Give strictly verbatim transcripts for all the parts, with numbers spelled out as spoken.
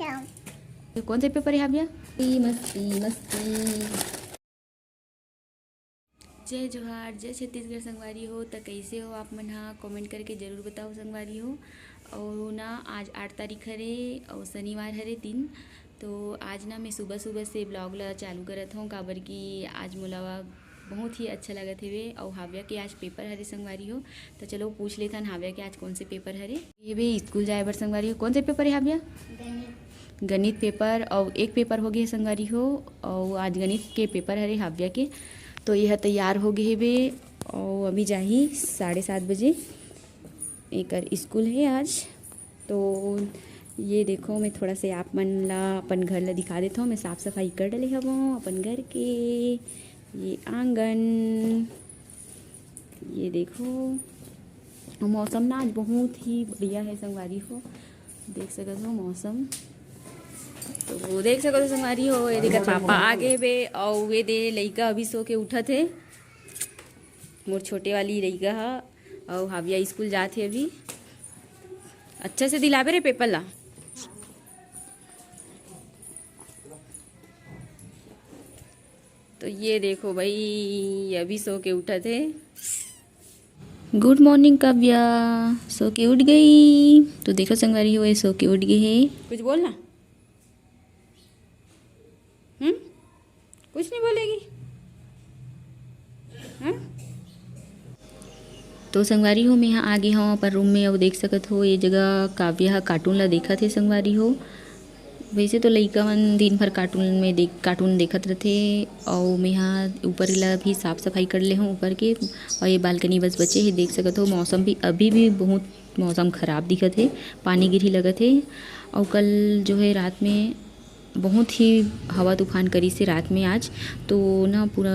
ये कौन से पेपर है हाबिया? मस्ती मस्ती मस्ती। जय जोहार, जय छत्तीसगढ़ संगवारी हो। त कैसे हो आप मन हा, कमेंट करके जरूर बताओ संगवारी हो। और ना, आज आठ तारीख हरे और शनिवार हरे दिन। तो आज ना मैं सुबह सुबह से ब्लॉग ला चालू करत हूँ, काबर कि आज मोला बहुत ही अच्छा लगत हेवे। और हाव्या के आज पेपर हरे संगवारी हो। तो चलो पूछ लेथन हाव्या के आज कौन से पेपर हरे। ये भी स्कूल जाए बर संगवारी हो। कौन से पेपर है हाव्या? गणित। गणित पेपर। और एक पेपर हो गए संगवारी हो। और आज गणित के पेपर हरे हाव्या के। तो यह तैयार हो गए हेवे। और अभी जाही साढ़े सात बजे। एकर स्कूल है आज। तो ये देखो, मैं थोड़ा से आप मन ला अपन घर ला दिखा देता हूँ। मैं साफ सफाई कर डले हवँ अपन घर के। ये आंगन, ये देखो, मौसम ना आज बहुत ही बढ़िया है संगवारी हो। देख सकत हो मौसम, तो वो देख सकत हो संगवारी हो। ये देखत पापा आ गए बे। और ये दे लइका अभी सो के उठत है, मोर छोटे वाली लइका हा। और हाविया स्कूल जात है अभी। अच्छा से दिलाबे रे पेपर ला। तो ये देखो भाई, अभी सो के उठत है। गुड मॉर्निंग काव्या, सो के उठ गई। तो देखो संगवारी हो, ये सो के उठ गई है। कुछ बोलना? हम्म, कुछ नहीं बोलेगी। हाँ? तो संगवारी हो, मैं यहाँ आ गे हूँ अपन रूम में। अब देख सकत हो, ये जगह काव्या ह कार्टून ला देखत हे संगवारी हो। वैसे तो लइका मन दिन भर कार्टून में देख, कार्टून देखत रथे। और मैं यहाँ ऊपर ला भी साफ सफाई कर ले हूँ ऊपर के। और ये बालकनी बस बचे हे, देख सकत हो। मौसम भी अभी भी बहुत मौसम खराब दिखत हे, पानी गिरही लगत हे। और कल जो है रात में बहुत ही हवा तूफान करिस हे रात में आज, तो ना पूरा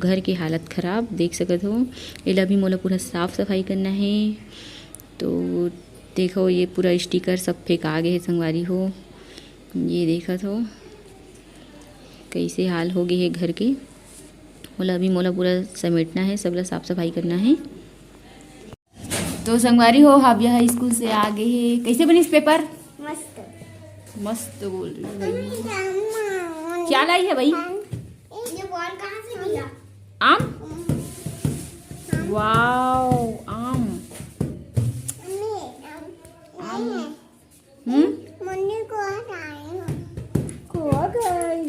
घर के हालत खराब देख सकत हो। एला भी मोला पूरा साफ सफाई करना हे। तो देखो, ये पूरा स्टिकर सब फेंका गे हे संगवारी हो। ये देखत हो कैसे हाल हो गे हे घर के। मोला अभी मोला पूरा समेटना हे, सबला साफ सफाई करना हे। तो संगवारी हो, हाविया ह स्कूल से आ गे हे। कैसे बनिस पेपर? मस्त। मस्त बोल रही है भाई। क्या लाई है भाई? ये बॉल कहाँ से मिला? आम। वाओ, आम। आम। हम्म। मम्मी को आ रहा है। खो गई।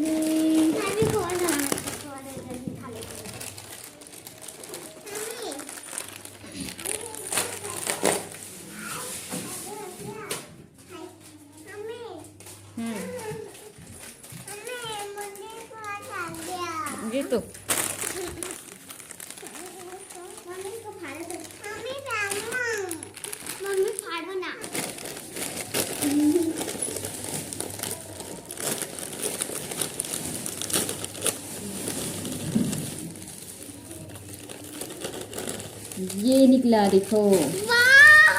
मैं भी खो रहा हूँ। हम्म। ये तो। ये निकला, देखो। वाह!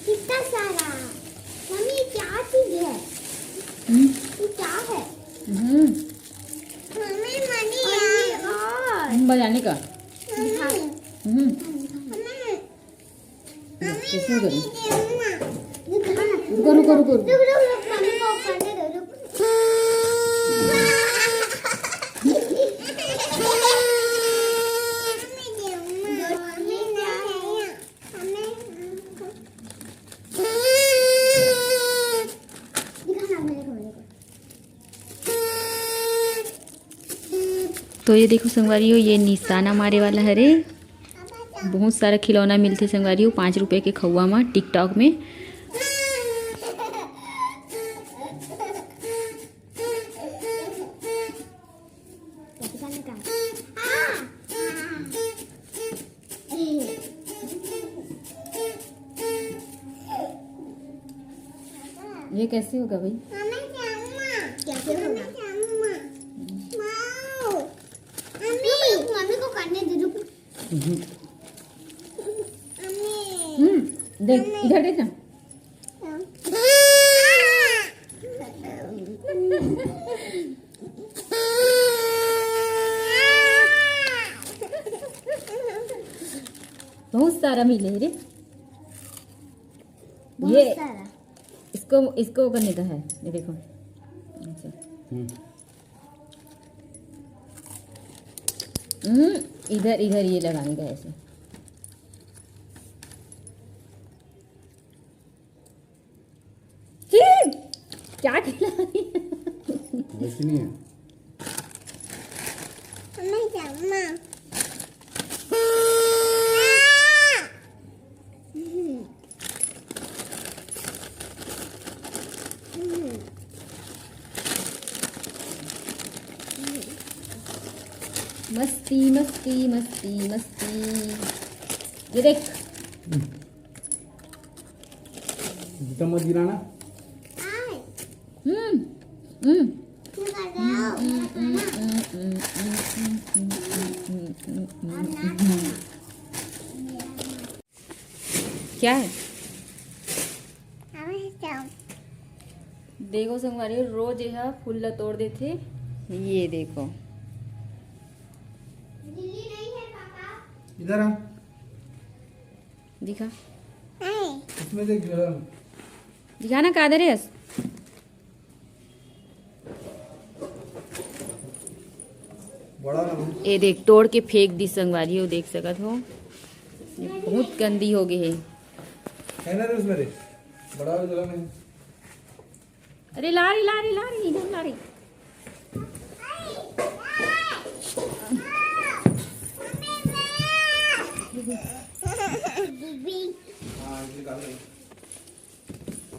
कितना सारा। मम्मी, क्या चीज है? हम्म। ये क्या है? हम्म। मम्मी, मनी और ये है। और। हम्म, बजाने का। मम्मी। हम्म। मम्मी। कैसे करूँ? रुको, रुको, रुको, रुको। तो ये देखो संगवारी हो, ये निशाना मारे वाला हरे। बहुत सारा खिलौना मिलथे संगवारी हो, पाँच रुपये के खउआ म TikTok में। ये कैसे होगा भाई? कैसे होगा? मम्मी, मम्मी को करने दे, रुक। हम्म। हम्म, देख, इधर देख ना। बहुत सारा मिले रे। बहुत ये सारा। इसको, इसको करने का है, ये देखो। अच्छा। हम्म। हम्म, इधर, इधर ये लगाने का है ऐसे। छी! क्या खिला रही है? वैसे नहीं है। मैं जाऊँ ना। मस्ती, मस्ती, मस्ती, मस्ती। ये देख। जूता मत गिराना। हम्म, हम्म। क्या है? देखो संगवारी, रोज ये फूल ला तोड़ देथे। ये देखो, इधर आ। दिखा। इसमें देख जरा। दिखा ना, का दे रे हस? बड़ा ना। ये देख, तोड़ के फेंक दी संगवारी हो, देख सकत हो, ये बहुत गंदी हो गई है। है ना रे उसमें रे, बड़ा वाला जगह में। अरे ला रे, ला रे, ला रे, इधर ला रे। हाँ, इसे डाल दे।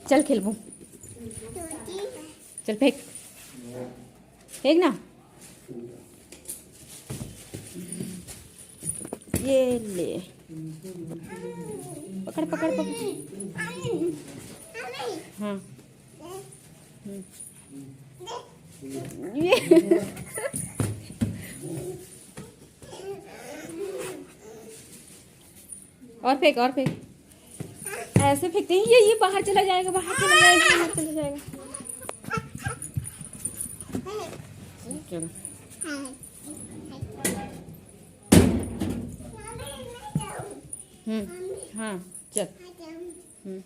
चल खेलबो। चल फेंक, फेंक ना। ये ले, पकड़, पकड़, पकड़। हाँ। हम्म। ये। और फेंक, और फेंक। ऐसे फेंकते हैं, ये, ये बाहर चला जाएगा, बाहर चला जाएगा, बाहर चला जाएगा। चलो। हम्म, हाँ, चल। हम्म।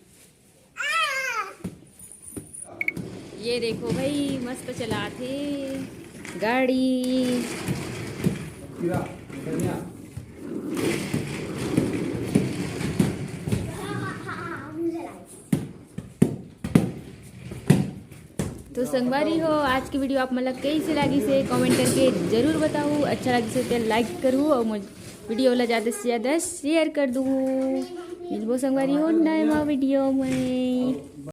ये देखो भाई, मस्त चलाथे गाड़ी। तो संगवारी हो, आज की वीडियो आप मन ला कइसे लागिस हे, कमेंट करके जरूर बताओ। अच्छा लागिस हे तो लाइक करू और मुझ वीडियो ला ज्यादा से ज्यादा शेयर कर दू। मिलबो संगवारी हो नवा वीडियो में।